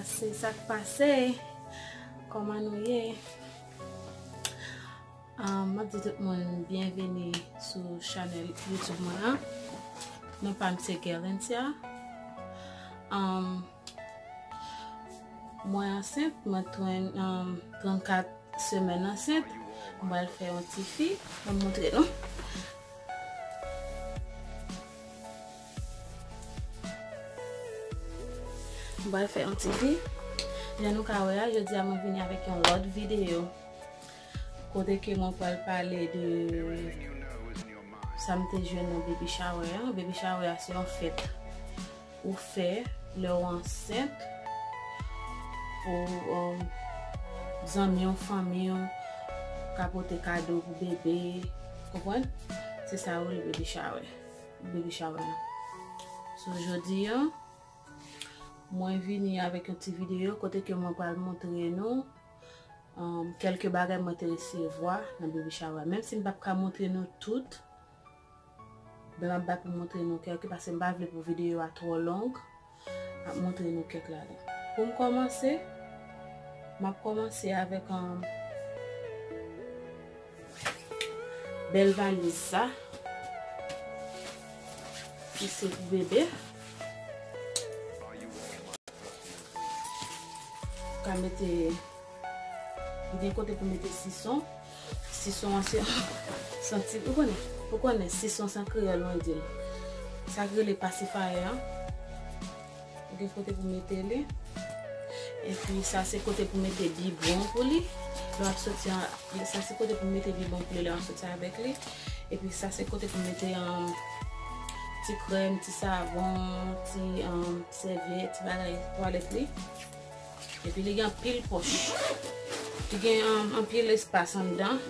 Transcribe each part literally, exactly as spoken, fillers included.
Se sa k pase. Kòman nou ye? Um, m ap di tout moun byenveni sou chanèl YouTube mwen an. Non pa m se Guerlencia. Um, mwen ansent, mwen twen-, um, trannkat semèn ansent. Mwen pral fè yon ti fi. Mwen montre nou. Mwen pral fè yon ti fi. Jan nou ka wè a, jodi a mwen vini avèk yon lòt videyo. Kote ke mwen pral pale de sa m te jwenn nan baby shower an. Baby shower a se yon fèt ou fè lè w ansent pou, um, zanmi w, fanmi w ka pote kado pou bebe. Konprann? Se sa yo rele baby shower. Baby shower. So, jodi a, mwen vini avèk yon ti videyo kote ke mwen pral montre nou, um, kèlke bagay mwen te resevwa nan baby shower. Menm si m p ap ka montre nou tout, men m ap bay pou montre nou kèlke, paske m pa vle pou videyo a twò long. M ap montre nou kèk ladan. Pou m kòmanse, m ap kòmanse avèk, um, bèl valiz sa, ki se pou bebe. Ou ka mete, ou gen kote pou mete sison. Sison an se, se yon ti, ou konnen, ou konnen, sison se an kreyòl mwen di l. Sa k rele pacifier an. Ou gen kote pou mete li. Epi sa se kote pou mete bibwon pou li. Lè w ap soti an, sa se kote pou mete bibwon pou li lè w ap soti avèk li. Epi sa se kote pou mete, um, ti krèm, ti savon, ti, um, sèvyèt, ti bagay twalèt li. Epi li gen anpil pòch. Li gen, um, anpil espas anndan.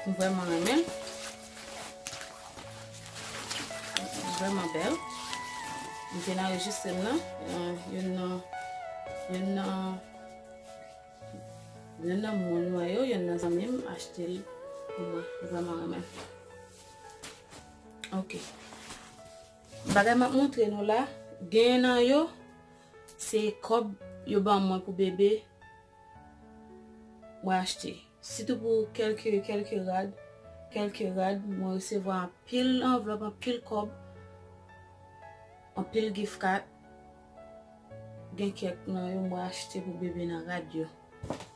M vrèman renmen l. Li vrèman bèl. M te nan rejistre m nan. Euh, youn nan, youn nan, youn nan moun mwen yo, youn nan zanmi m achte l pou mwen. M vrèman renmen l. Ok. Bagay m ap montre nou la, gen nan yo, se kòb yo ban mwen pou bebe. Mwen achte. Sitou pou kèlke, kèlke rad, kèlke rad, mwen resevwa anpil anvlòp, anpil kòb, anpil gift card. Gen kèk nan yo mwen achte pou bebe nan rad yo.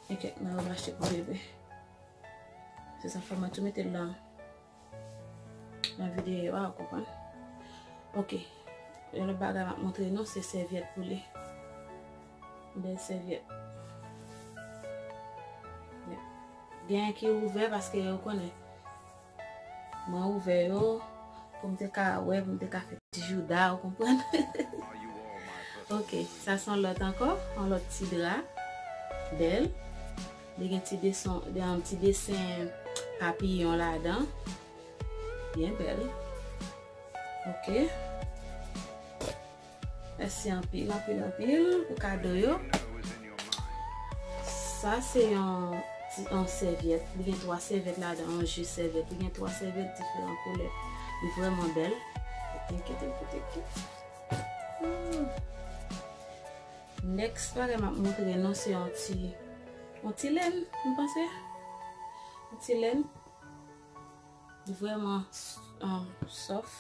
Gen kèk nan yo mwen achte pou bebe. Se sa fè mwen tou mete l nan, nan videyo a, ou konprann? Ok. Yon lòt bagay m ap montre nou, se sèvyèt pou li. Bèl sèvyèt. Gen ki ouvè paske yo konnen. Mwen ouvè yo pou m te ka wè, pou m te ka fè ti jouda, ou konprann? Ok, sa se yon lòt ankò, yon lòt ti dra. Bèl. Li gen ti desen, yon ti desen papiyon ladan. Byen bèl. Ok. Mèsi anpil, anpil, anpil pou kado yo. Sa se yon ti, yon sèvyèt. Li gen twa sèvyèt ladan, yon je sèvyèt. Li gen twa sèvyèt diferan koulè. Li vrèman bèl. Enkyete, enkyete, enkyete. Hmm. Next bagay m ap montre nou se yon ti, yon ti lèn, m panse. Yon ti lèn. Li vrèman, um, soft.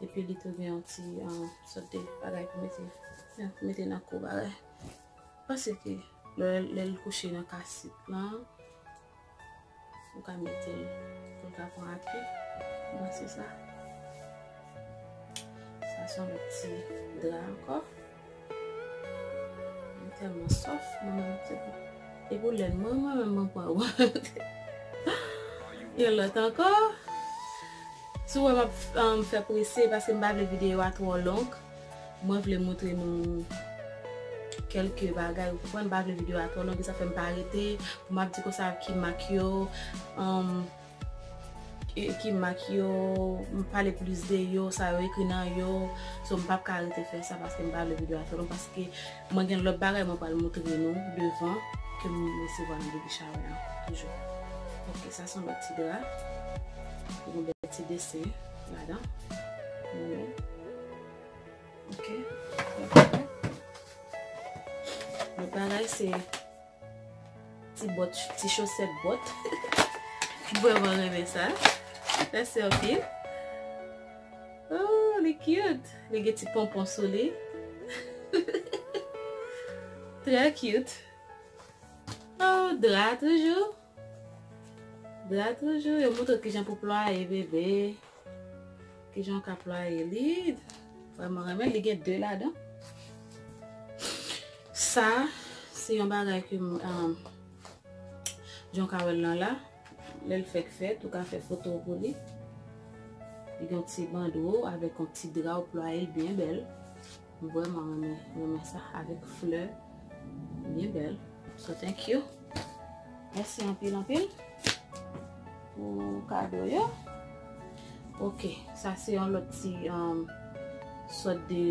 Epi li tou gen yon ti, um, sòt de bagay pou mete, pou mete nan kou bagay. Paske lè, lè l kouche nan kasit lan, ou ka mete l pou l ka pran api. Bon, se sa. Sa se yon lòt ti dra ankò. Li tèlman soft, mwen menm, se pou, e pou lèn mwen, mwen menm, mwen pran. Yon lòt ankò. Si w wè m ap, um, fè prese, paske m pa vle videyo a twò long. Mwen vle montre nou kèlke bagay, ou konprann, m pa vle videyo a twò long, sa fè m pa rete pou m ap di konsa ki mak yo, um, ki, ki mak yo, m pale plis de yo, sa yo ekri nan yo. So, m p ap ka rete fè sa paske m pa vle videyo a twò long, paske mwen gen lòt bagay mwen pral montre nou devan ke m resevwa nan baby shower an toujou. Ok, sa se yon lòt ti dra. Li gen bèl ti desen ladan. Mwen menm. Ok. Mwen pral fè. Lòt bagay se ti bòt, ti chosèt bòt. M vrèman renmen sa. Mèsi anpil. Oh, li cute. Li gen ti ponpon sou li. Trè cute. Oh, dra toujou. Dra toujou. Yo montre kijan pou plwaye bebe. Kijan w ka plwaye li. Vrèman renmen. Li gen de ladan. Sa, se yon bagay ke m, um, jan w ka wè l lan la. Lè l fèk fèt, ou ka fè foto pou li. Li gen yon ti bando avèk yon ti dra, ou plwaye l byen bèl. M vrèman renmen, renmen sa avèk flè. Byen bèl. So, thank you. Mèsi anpil, anpil pou kado yo. Ok, sa se yon lòt ti, um, sòt de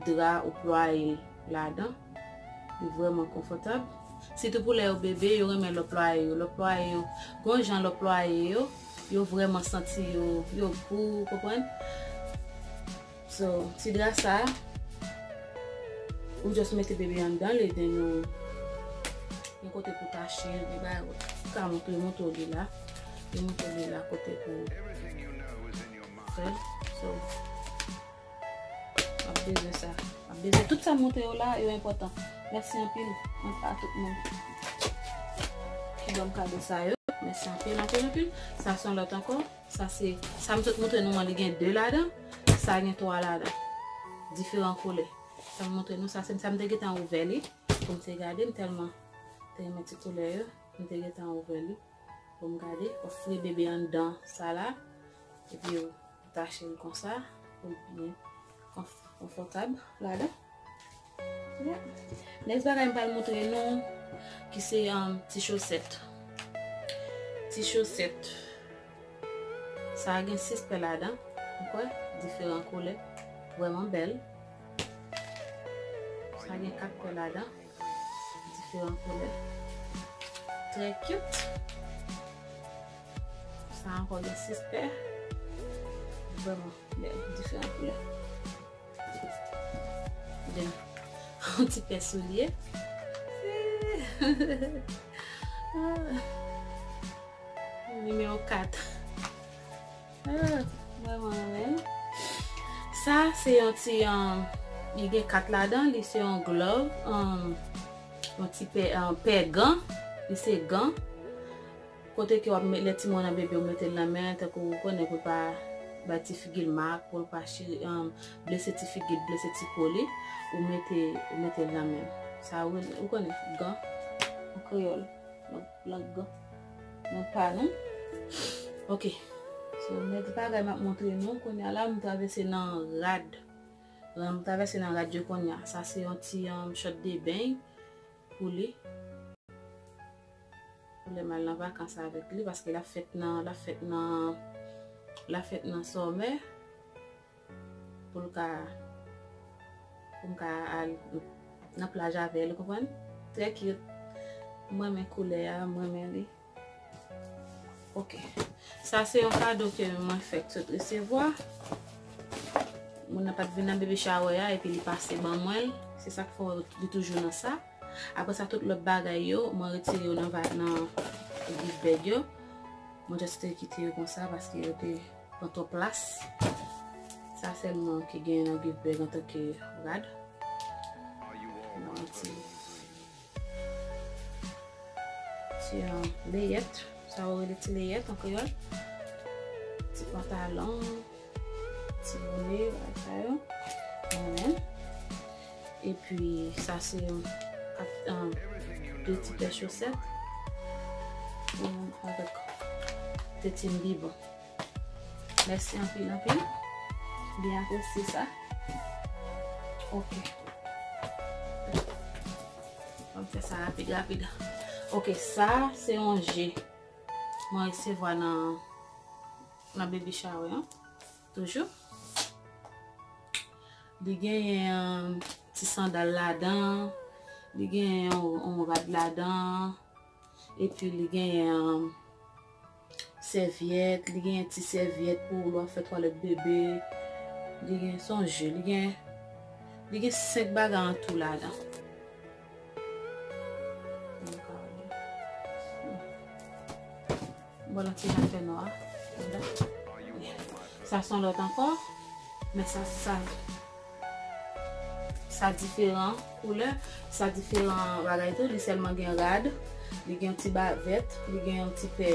dra ou plwaye ladan. Li vrèman konfòtab. Sitou pou lè yo bebe, yo renmen lè w plwaye yo. Lè w plwaye yo, gon jan lè w plwaye yo, yo vrèman santi yo, yo gou, konprann? So, ti dra sa, ou just mete bebe anndan l, e then ou, yon kote pou tache l, li ba ou ka montre, montre li la. Li montre li la kote pou fè. So, ap bezwen sa. Ap bezwen tout sa m montre yo la, yo enpòtan. Mèsi anpil a tout moun ki ban m kado sa yo. Mèsi anpil, anpil, anpil. Sa se yon lòt ankò. Sa se, sa m sot montre nou an, li gen de ladan. Sa gen twa ladan. Diferan koulè. Sa m montre nou, sa se sa m te gentan ouvè li. Pou m te gade, m tèlman te renmen ti koulè yo. M te gentan ouvè li. Pou m gade, ofri bebe anndan sa la. Epi ou tache l konsa. Pou l byen konf-, konfòtab ladan. Yeah. Next bagay m pral montre nou, ki se, um, ti chosèt. Ti chosèt. Sa gen sis pè ladan. Ou kwè? Diferan koulè. Vrèman bèl. Sa gen kat pè ladan. Diferan koulè. Trè cute. Sa ankò gen sis pè. Vrèman bèl. Diferan koulè. Gen yon ti pè soulye. Nimewo kat. Ah, vrèman renmen. Sa, se yon ti, um, li gen kat ladan, li se yon glove, um, yon ti pè, um, pè gan, li se gan. Kote ke w ap met, lè timoun nan bebe, ou mete l nan men, tankou ou konnen pou l pa bay ti figi l mak, pou l pa chire, um, blese ti figi l, blese ti po li, ou mete, ou mete l nan men. Sa, ou, ou konnen, gan, an kreyòl. Lang, lang, lang pa nou. Ok. So, next bagay m ap montre nou. Kounye a la, m travèse nan rad. M travèse nan rad yo kounye a. Sa se yon ti, um, chòt de beny pou li. Pou lè m al nan vakans avèk li, paske l ap fèt nan, l ap fèt nan, l ap fèt nan sòmè. Pou l ka, pou m ka al nan plaj avè l, ou konprann? Trè cute. Mwen renmen koulè a, mwen renmen li. Ok. Sa se yon kado ke mwen fèk sot resevwa. Moun nan pa t vin nan baby shower a, epi li pase ban mwen l. Se sa k fè li toujou nan sa. Apre sa, tout lòt bagay yo, mwen retire yo nan va-, nan gift bag yo. Mwen just te kite yo konsa paske yo te pran twòp plas. Sa sèlman ki gen nan gift bag antanke rad. Mwen ti, ti, euh, leyèt. Sa yo rele ti leyèt an kreyòl. Ti pantalon, ti bone, bagay sa yo. Mwen menm. Epi sa se yon kat, um, de ti pè chosèt. Um, avèk de ti bibon. Mèsi anpil, anpil. Byen apresye sa. Ok. Ann fè sa rapid, rapid. Ok, sa se yon je mwen resevwa nan, nan baby shower an. Toujou. Li genyen, um, ti sandal ladan, li genyen yon, yon rad ladan, epi li genyen, um, sèvyèt, li genyen ti sèvyèt pou lè w ap fè twalèt bebe, li gen, se yon je, li gen, li gen senk bagay an tou ladan. Vwala, ti jan fè nwa. Sa se yon lòt ankò. Men sa, sa, sa diferan koulè. Sa diferan bagay tou. Li sèlman gen rad. Li gen yon ti bavèt. Li gen yon ti pè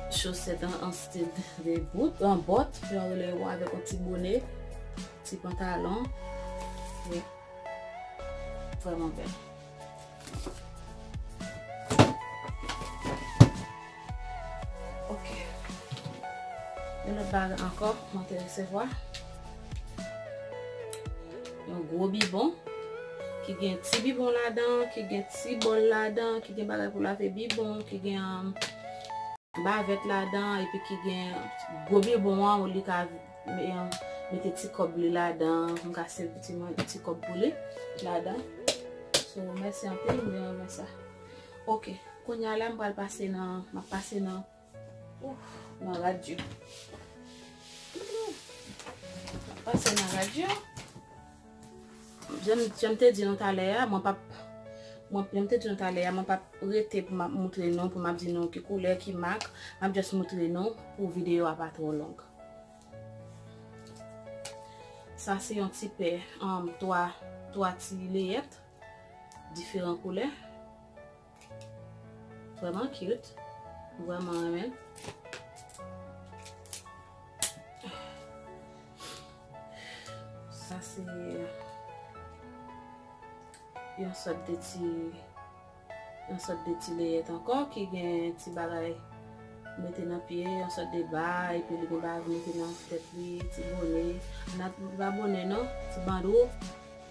chosèt an, an stil de bout, an bòt. Jan yo rele yo avèk yon ti bonè. Ti pantalon. Wi. Vrèman bèl. Ok. Yon lòt bagay ankò, mwen te resevwa. Yon gwo bibon, ki gen ti bibon ladan, ki gen ti bòl ladan, ki gen bagay pou lave bibon, ki gen, um, bavèt ladan, epi ki gen gwo bibon an, ou li ka, um, mete ti kòb li ladan, m ka sèvi ti mwen, ti kòb pou li ladan. So, mèsi anpil, m byen renmen sa. Ok, kounye a la, m pral pase nan, m ap pase nan Ouf, nan rad yo. Pase nan rad yo. Jan, jan m te di nou talè a, mwen p ap, mwen, jan m te di nou talè a, mwen p ap rete pou m ap moutre nou, pou m ap di nou ki koulè, ki mak. M ap just moutre nou pou videyo a pa twò long. Sa se yon ti pè, um, twa, twa ti leyèt, diferan koulè. Vrèman cute. Vrèman renmen. Sa se yon sòt de ti, yon sòt de ti leyèt ankò ki gen ti bagay mete nan pye, yon sòt de ba, epi li gen bagay mete nan tèt li, ti bonè. Nan, pa bonè non, ti bandwo.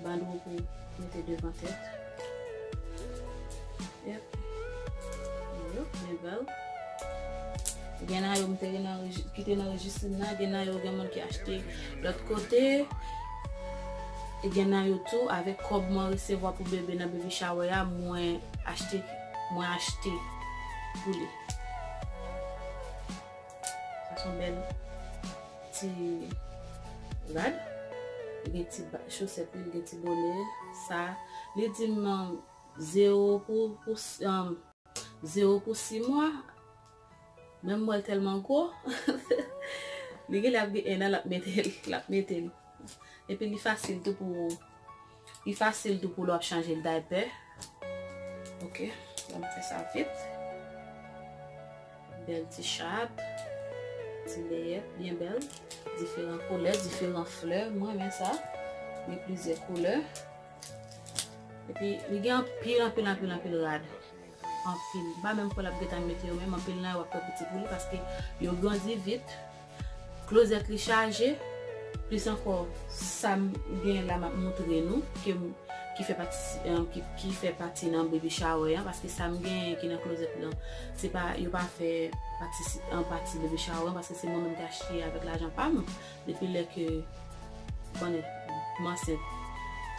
Bandwo pou mete devan tèt. Yep. Yo, byen bèl. Gen nan yo m te gen nan reji-, ki te nan rejis m nan, gen nan yo gen moun ki achte lòt kote. E gen nan yo tou, avèk kòb mwen resevwa pou bebe nan baby shower a, mwen achte, mwen achte pou li. Sa se yon bèl ti rad. Li gen ti ba-, chosèt li, li gen ti bonè. Sa, li di m, um, zewo pou, pou, um, zewo pou sis mwa. Men m wè l tèlman gwo. Li genlè ap gen en an, l ap mete l, l ap mete l. Epi li fasil tou pou, li fasil tou pou lè w ap chanje l daypè. Ok, ann fè sa vit. Bèl ti chat, ti leyèt, byen bèl. Diferan koulè, diferan flè, mwen renmen sa. Gen plizyè koulè. Epi, li gen anpil, anpil, anpil, anpil rad. Anpil. M pa menm kwè l ap gentan mete yo menm, anpil nan yo ap twò piti pou li paske yo grandi vit. Klozèt li chaje. Plis ankò, sa m gen la m ap moutre nou, ke m, ki fè pati, eh, ki, ki fè pati nan baby shower an, paske sa m genyen ki nan klozèt lan, se pa, yo pa fè pati, an pati baby shower an, paske se mwen menm ki achte avèk lajan pa m. Depi lè ke, ou konnen, m ansent,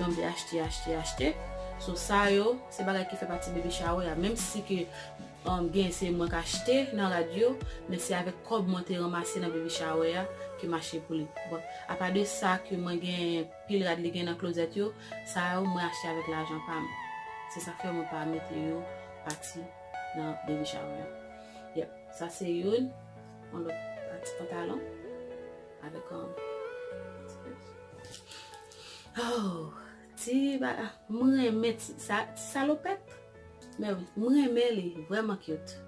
tonbe achte, achte, achte. So, sa yo, se bagay ki fè pati baby shower a. Menm si ke, um, gen se mwen k achte nan rad yo, men se avèk kòb mwen te ranmase nan baby shower a ke m achte pou li. Bon, apa de sa ke mwen gen pil rad li gen nan klozèt yo, sa yo mwen achte avèk lajan pa m. Se sa k fè mwen pa mete yo pati nan baby shower a. Yep, sa se youn, yon lòt pati pantalon. Avèk, um, oh, ti ba, mwen renmen ti, sa, ti salopèt. Men wi, mwen renmen li, vrèman cute.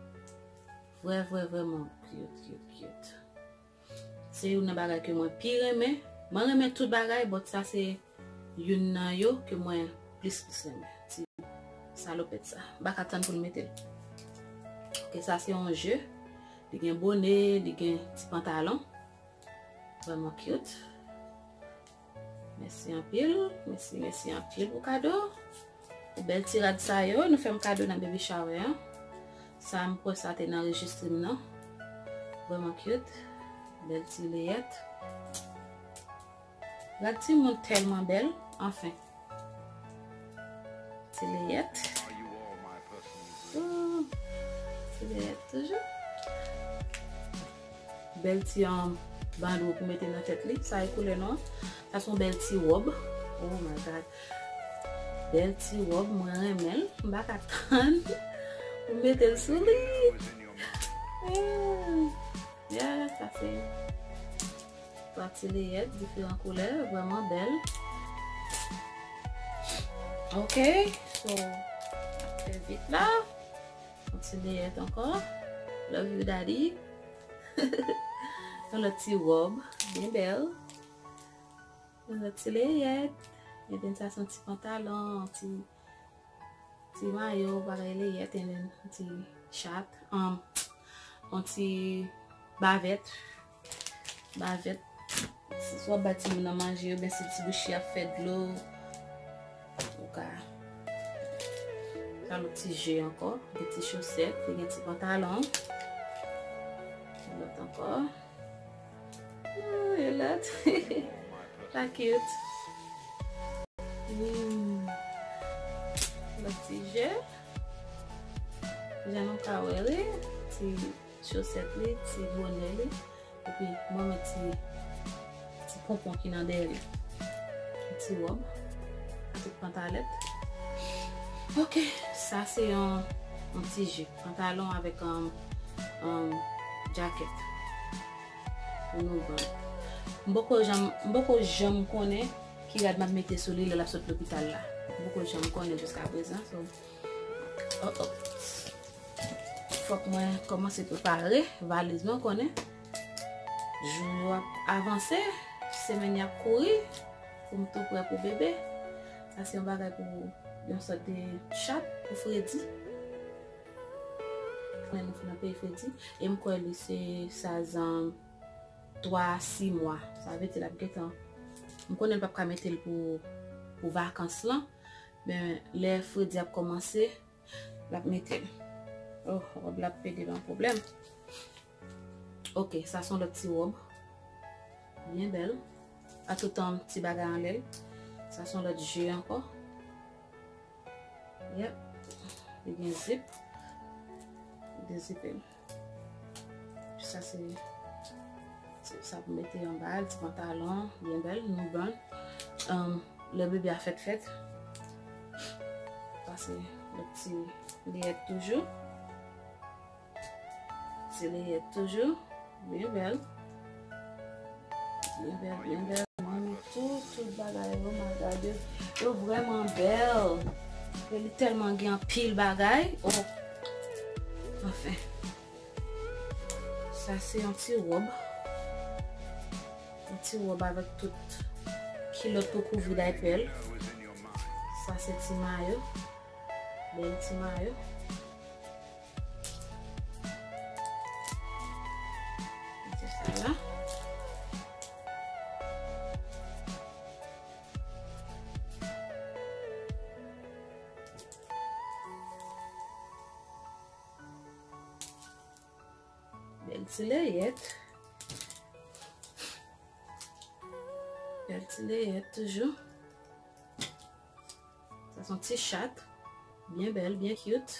Vrè, vrè, vrèman cute, cute, cute. Se youn nan bagay ke mwen pi renmen. Mwen renmen tout bagay, but sa se youn nan yo ke mwen plis, plis renmen. Ti salopèt sa. M pa ka tann pou l mete l. Ok, sa se yon je. Li gen bonè, li gen ti pantalon. Vrèman cute. Mèsi anpil. Mèsi, mèsi anpil pou kado. Pou bèl ti rad sa yo, nou fè m kado nan baby shower an. Sa, m kwè sa te nan rejistre m nan. Vrèman cute. Bèl ti leyèt. Rad timoun tèlman bèl. Anfen. Ti leyèt. Ooh, ti leyèt toujou. Bèl ti, um, bandwo pou mete nan tèt li. Sa e koulè nou an. Sa se yon bèl ti wòb. Oh my God. Bèl ti wòb, mwen renmen l. M pa ka tann pou m mete l sou li. Yeah, sa se twa ti leyèt diferan koulè, vrèman bèl. Ok, so, ap fè vit la. Yon ti leyèt ankò. Love you, daddy. Yon lòt ti wòb, byen bèl. Yon lòt ti leyèt. And then sa se yon ti pantalon, yon ti, ti mayo, bagay leyèt, and then yon ti chat, um, yon ti bavèt. Bavèt. Si w ap bay timoun nan manje, oubyen si ti bouch li ap fè dlo, ou ka. Sa lòt ti je ankò. Gen ti chosèt, li gen ti pantalon. Yon lòt ankò. Oh, yon lòt. Sa cute. Hmm. Lòt ti je. Jan nou ka wè li, ti chosèt li, ti bonè li. Epi mwen met ti, ti ponpon ki nan dèyè li. Ti wòb, ak tout pantalèt. Ok, sa se yon, yon ti je. Pantalon avèk, um, um, jacket. Pou nou ban. M poko janm, m poko janm konnen ki rad m ap mete sou li lè l ap sot lopital la. M poko janm konnen jiska prezan. So, oh, oh. Fòk mwen kòmanse prepare valiz mwen, konnen jou yo ap avanse, semèn y ap kouri, pou m tou prè pou bebe. Sa se yon bagay pou yon sòt de chat pou Fredi. Konnen nou fin nan peyi Fredi. E m kwè li se sa zan twa a sis mwa. Sa vle di l ap gentan. M konnen l p ap ka mete l pou, pou vakans lan. Men lè Fredi ap kòmanse, l ap mete l. Oh, wòb la ap pede ban pwoblèm. Ok, sa se yon lòt ti wòb. Byen bèl. Ak tout yon ti bagay anlè l. Sa se yon lòt je ankò. Yep. Li gen zip. Li dezipe l. Sa se, se sa pou mete anba l, ti pantalon, byen bèl, nou ban. Um, lè bebe a fèt fèt. Sa se lòt ti leyèt toujou. Ti leyèt toujou. Byen bèl. Byen bèl, byen bèl. Mwen, tout, tout bagay yo, m ap gade. Yo vrèman bèl. E li tèlman gen anpil bagay. Oh. Anfen. Sa se yon ti wòb. Yon ti wòb avèk tout kilòt pou kouvri daypè l. Sa se ti mayo. Bèl ti mayo. Mete sa la. Bèl ti leyèt. Bèl ti leyèt toujou. Sa se yon ti chat. Byen bèl, byen cute.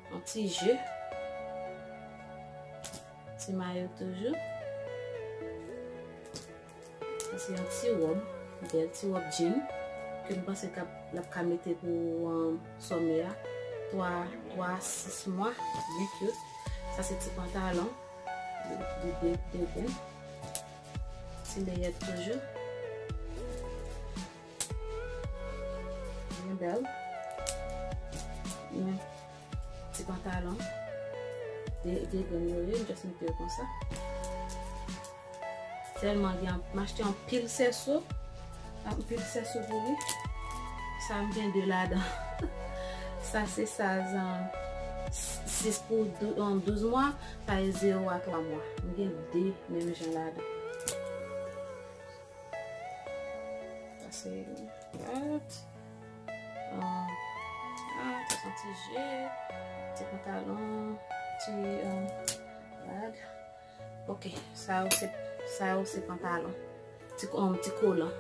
Yon ti je. Ti mayo toujou. Sa se yon ti wòb. Bèl ti wòb jean. Ke m panse k ap, l ap ka mete pou, um, sòmè a. Twa, twa a sis mwa. Byen cute. Sa se ti pantalon. De, de, de, de grenn. Ti leyèt toujou. Byen bèl. Men, ti pantalon. De, de grenn yo ye, m just mete yo konsa. Tèlman gen, m achte anpil sèso. Anpil sèso pou li. Sa m gen de ladan. Sa se sa, zan, sis pou dou-, an, douz mwa. Sa e zewo a twa mwa. M gen de menm jan ladan. Sa se rad. Ah, ah, sa se ti je, ti pantalon, ti, um, rad. Ok, sa yo se, sa yo se pantalon. Ti, um, ti kolan.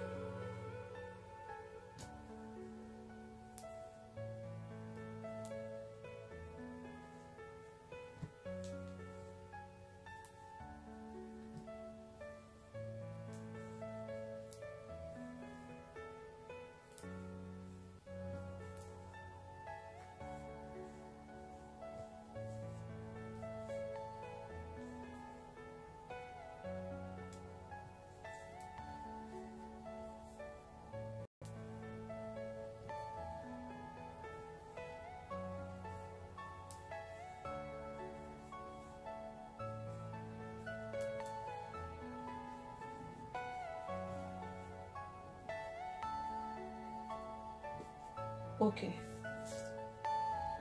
Ok.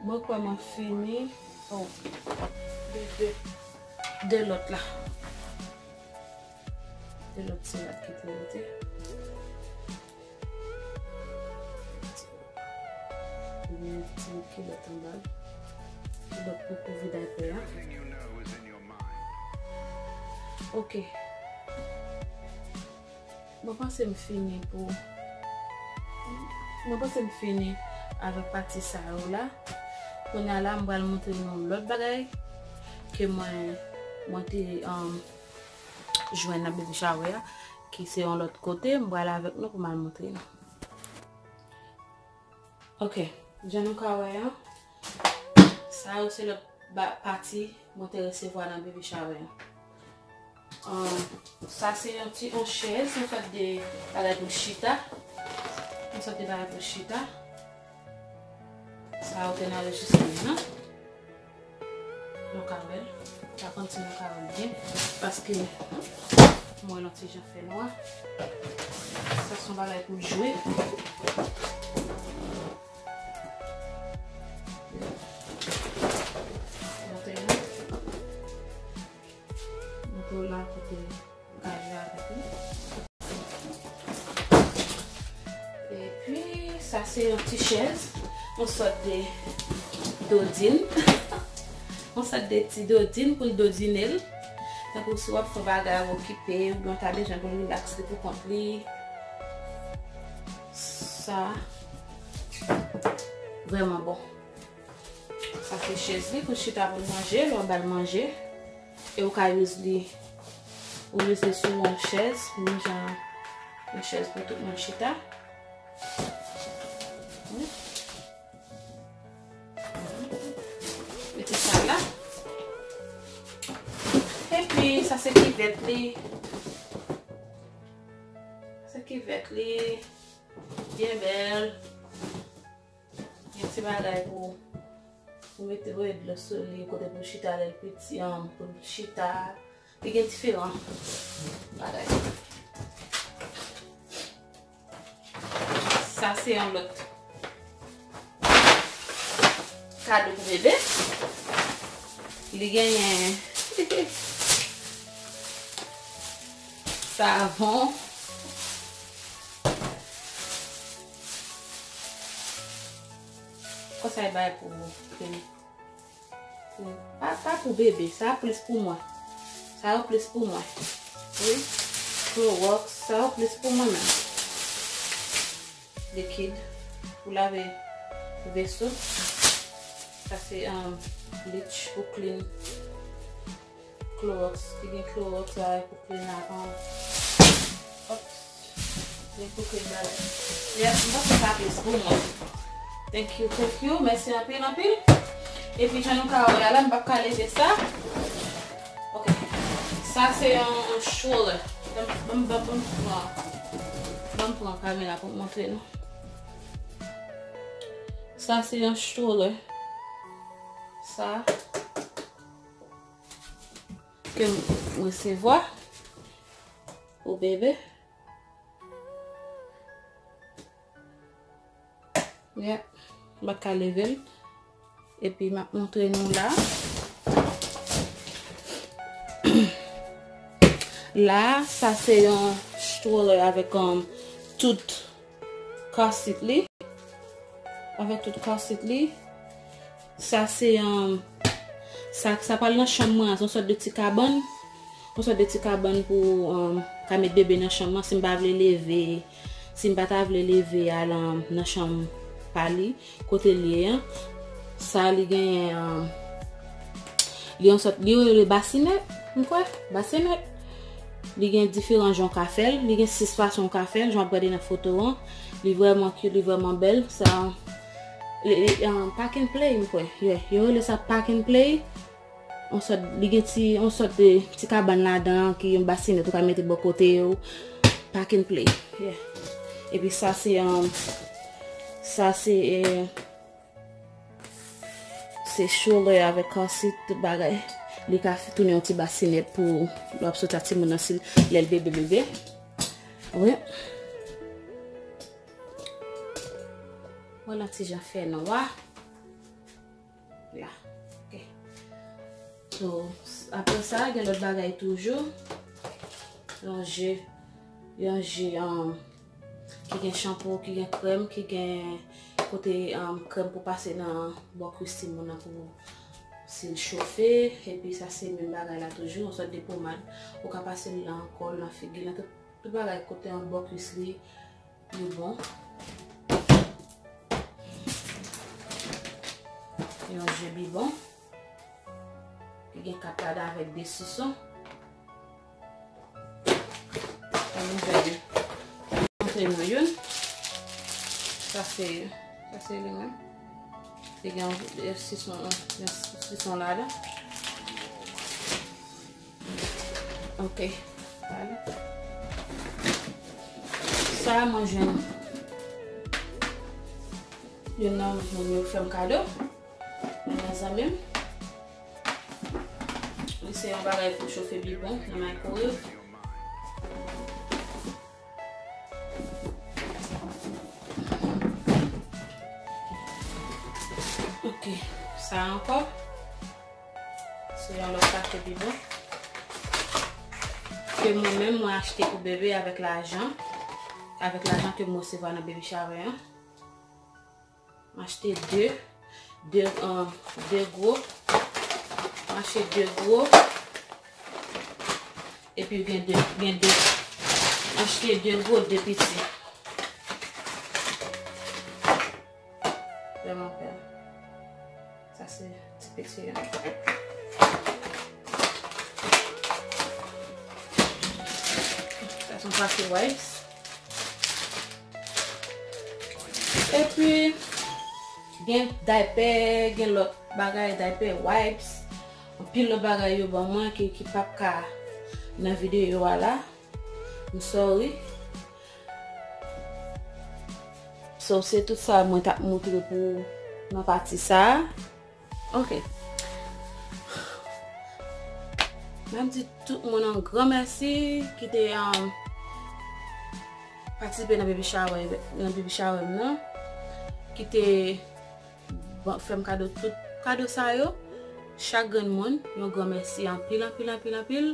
Mwen kwè mwen fini. Oh. De, de, de lòt la. De lòt ti rad ki te rete. Gen ti kilòt anba l. Kilòt pou kouvri daypè a. Ok. Mwen panse m fini pou, mwen panse m fini avèk pati sa yo la. Kounye a la, m pral montre nou lòt bagay ke mwen, mwen te, um, jwenn nan baby shower a, ki se yon lòt kote. M pral avèk nou pou m al montre nou. Ok, jan nou ka wè an, sa yo se lòt ba-, pati mwen te resevwa nan baby shower an. Ahn, sa se yon ti, yon chèz, yon sòt de bagay pou chita. Yon sòt de bagay pou chita. Sa yo te nan rejis mwen an. Nou ka wè l. Pa konn si nou ka wè l byen. Paske mwen yon ti jan fè nwa. Sa se yon bagay pou jwe. Montre nou. Montre w la kote. Kay la avèk li. Epi, sa se yon ti chèz, yon sòt de dodin. Yon sòt de ti dodin pou l dodine l. Tankou si w ap fè yon bagay, w okipe, oubyen w ta bezwen pou l rilaks li pou kont li. Sa vrèman bon. Sa se chèz li pou l chita pou l manje, lè w ba l manje. E ou ka use li, ou use li sou yon chèz, menm jan yon chèz pou tout moun chita. Wi. Mete sa la. Epi, sa se kivèt li. Se kivèt li. Byen bèl. Gen ti bagay pou, pou mete voye dlo sou li, kote pou chita lè l piti an, pou l chita. Li gen diferan bagay. Sa se yon lòt kado pou bebe. Li genyen savon. Konsa e bay pou, pou, pou, pa, pa pou bebe, sa plis pou mwen. Sa yo plis pou mwen. Wi. Clorox, sa yo plis pou mwen menm. Likid pou lave veso. Sa se, um, bleach pou clean. Clorox, ki gen Clorox la pou clean avan. Ops. Gen pou clean bagay. Yeah, m panse sa plis pou mwen. Thank you, thank you. Mèsi anpil, anpil. Epi jan nou ka wè a la, m p ap ka leve sa. Ok. Sa se yon, yon stroller. Ban m, ban m, ban m, ban m pran. Ban m pran kamera pou m montre nou. Sa se yon stroller. Sa ke m resevwa pou bebe. Yeah. M pa ka leve l. Epi m ap montre nou la. La, sa se yon stroller avèk, um, tout car seat li. Avèk tout car seat li. Sa se, um, sa, sa pral nan chanm mwen an, se yon sòt de ti kabann. Yon sòt de ti kabann pou, um, ka met bebe nan chanm mwen si m pa vle leve, si m pa ta vle leve al, um, nan chanm pa li, kote l ye an. Sa li genyen, um, li yon sòt, li rele basinèt, m kwè, basinèt. Li gen diferan jan w ka fè l. Li gen sis fason w ka fè l, jan w ap gade nan foto an. Li vrèman cute, li vrèman bèl. Sa, li, li, um, pack and play, m kwè. Yeah, yo rele sa pack and play. On sòt, li gen ti, on sòt de ti kabann ladan an ki yon basinèt ou ka mete bò kote yo. Pack and play. Yeah. Epi sa se, um, sa se, eh, Se stroller avèk car seat, tout bagay. Li ka tounen yon ti basinèt pou lè w ap soti ak timoun nan si lè l bebe bebe. Wi. Mwen lan ti jan fè nwa. La. Ok. So, apre sa, gen lòt bagay toujou. Yon je, yon je, um, ki gen chanpo, ki gen krèm, ki gen kote, um, krèm pou pase nan bò kwis timoun nan pou si l chofe. Epi sa se menm bagay la toujou, yon sòt de pomad. Ou ka pase l nan kò l, nan figi l, nan tout, tout bagay kote an bò kwis li, li bon. Yon je bibon. Li gen kat ladan avèk de sison. Ann ouvè li. Montre nou youn. Sa se, sa se li menm. Li gen yon sison, yon sison ladan. Ok. Sa mwen jwenn youn nan moun yo fè m kado. Youn nan zanmi m. Li se yon bagay pou chofe bibon nan microwave. Ok, sa ankò. Se yon lòt pakèt bibon ke mwen menm mwen achte pou bebe avèk lajan, avèk lajan ke mwen resevwa nan baby shower an. M achte de, de, euh, de gwo. M achte de gwo. Epi gen de, gen de. M achte de gwo, de piti. Vrèman bèl. Sa se ti piti an. Sa se yon pakèt wipes. Epi, gen diaper, gen lòt bagay, diaper, wipes, anpil lòt bagay yo ban mwen ki, ki p ap ka nan videyo a la. M sorry. So, se tout sa mwen t ap moutre pou nan pati sa a. Ok. M ap di tout moun yon gran mèsi ki te, um, patisipe nan baby shower, nan baby shower m nan, ki te ban, fè m kado tout kado sa yo. Chak grenn moun, yon gran mèsi anpil, anpil, anpil, anpil.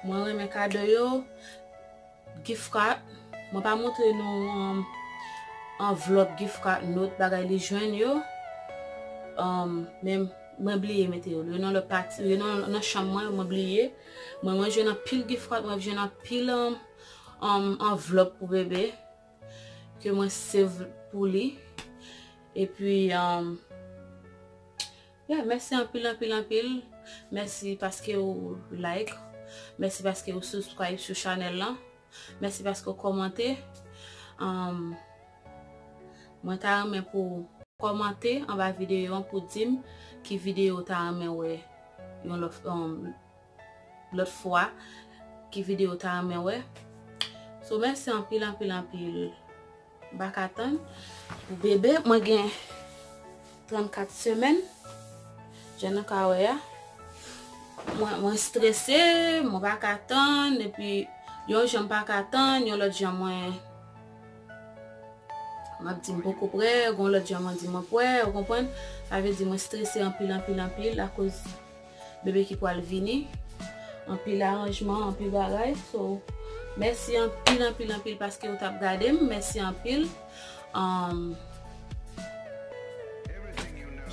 Mwen renmen kado yo. Gift card. Mwen pa montre nou, um, anvlòp gift card, not, bagay li jwenn yo. Um, men mwen bliye mete yo. Yo nan lòt pati, yo nan, nan chanm mwen, mwen bliye. Mwen, mwen jwenn anpil gift card, mwen jwenn anpil, um, um, anvlòp pou bebe ke mwen save pou li. Epi, um, yeah, mèsi anpil, anpil, anpil. Mèsi paske ou like. Mèsi paske ou subscribe sou chanèl lan. Mèsi paske ou kòmante. Um, mwen ta renmen pou kòmante anba videyo an pou di m ki videyo ou ta renmen wè yon lòt, um, lòt fwa, ki videyo ou ta renmen wè. So, mèsi anpil, anpil, anpil. M pa ka tann pou bebe. Mwen gen trannkat semèn. Jan nou ka wè a. Mwen, mwen strese, mwen pa ka tann, epi yon jan m pa ka tann, yon lòt jan mwen, m ap di m poko prè, yon lòt jan mwen di mwen prè, ou konprann? Sa vle di mwen strese anpil, anpil, anpil akoz bebe ki pral vini. Anpil aranjman, anpil bagay. So, mèsi anpil, anpil, anpil paske ou t ap gade m. Mèsi anpil. Um,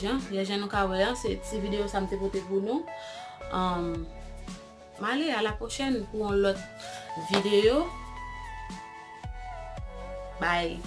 jan, jan nou ka wè an, se ti videyo sa m te pote pou nou. Um, m ale, a la pwochèn pou yon lòt videyo. Bye.